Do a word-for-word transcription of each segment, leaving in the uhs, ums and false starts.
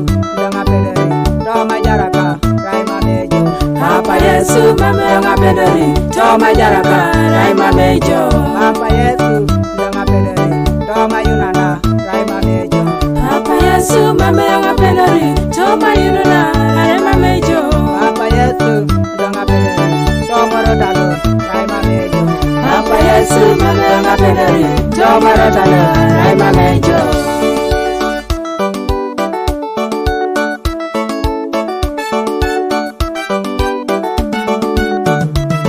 Ndonga pedori, toma jaraka, rai mamejo. Papa Yesu, mame yonga pedori, toma jaraka, rai mamejo. Papa Yesu, ndonga pedori, toma yunana, rai mamejo. Papa Yesu, mame yonga pedori, toma yunana, rai mamejo. Papa Yesu, ndonga pedori, toma rotalo, rai mamejo. Papa Yesu, mame yonga pedori, toma rotalo, rai mamejo.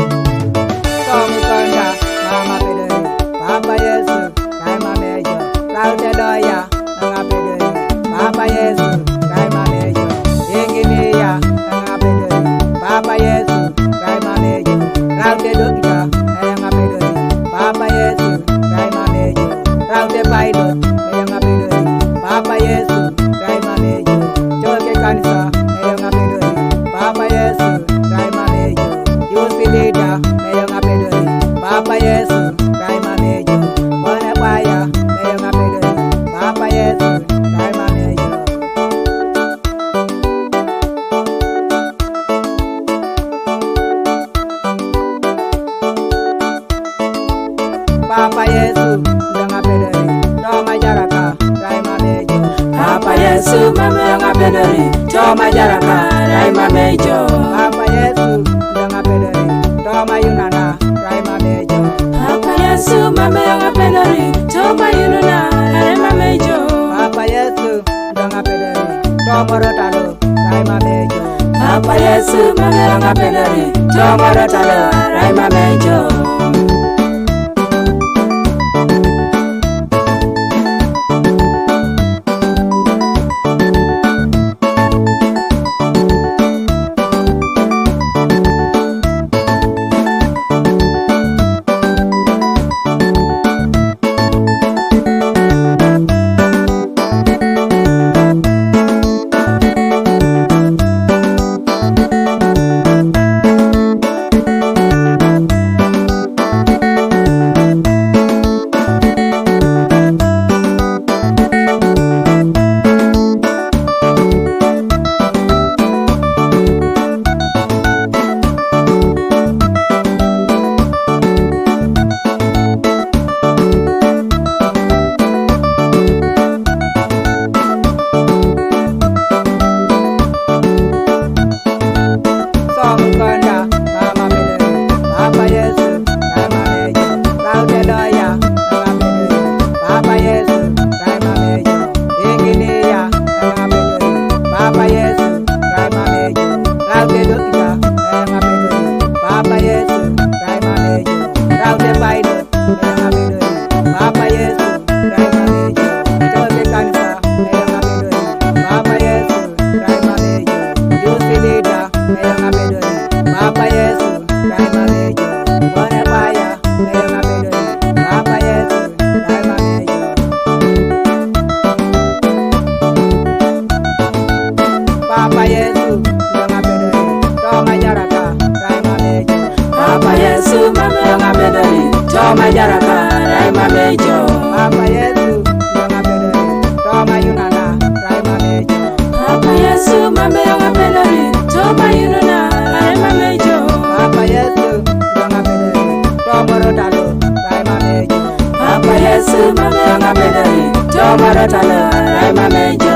Toma konda, mama pedori, Papa Yesu, rai mamejo. Laute loya, nga pedori, Papa Yesu, rai mamejo. Engineer, nga pedori, Papa Yesu, rai mamejo. Laute dokita, nga pedori, Papa Yesu, rai mamejo. Laute pilot, nga pedori, Papa Yesu, rai mamejo. Choke kanisa, nga pedori, Papa Yesu, rai mamejo. Youth leader, nga pedori, Papa Yesu, rai mamejo. Bone baya, nga pedori, Papa Yesu, rai mamejo. Papa Yesu, ndonga pedori, toma jaraka, rai mamejo. Papa Yesu, mame yonga pedori, toma jaraka, rai mamejo. Papa Yesu, ndonga pedori, toma yunana, rai mamejo. Papa Yesu, mame yonga pedori, toma yunana, rai mamejo. Papa Yesu, ndonga pedori, toma rotalo, rai mamejo. Papa Yesu, mame yonga pedori, toma rotalo, rai mamejo. Som konda, mama pedori, Papa Yesu, rai mamejo. Laute loya, nga pedori, Papa Yesu, rai mamejo. Engineer, nga pedori, Papa Yesu, rai mamejo. Laute dokita, nga pedori, Papa Yesu, rai mamejo. Laute pilot, nga pedori, Papa Yesu, rai mamejo. Choke kanisa, nga pedori, Papa Yesu, rai mamejo. Youth leader, nga pedori, Papa Yesu, rai mamejo. Bone baya, nga pedori, Papa Yesu, rai mamejo. Papa Yesu, ndonga pedori, toma jaraka, rai mamejo. Papa Yesu, mame yonga pedori, toma jaraka, rai mamejo. Papa Yesu, ndonga pedori, toma yunana, rai mamejo. Papa Yesu, mame yonga pedori, toma yunana, rai mamejo. Papa Yesu, ndonga pedori, toma rotalo, rai mamejo. Papa Yesu, mame yonga pedori, toma rotalo, rai mamejo.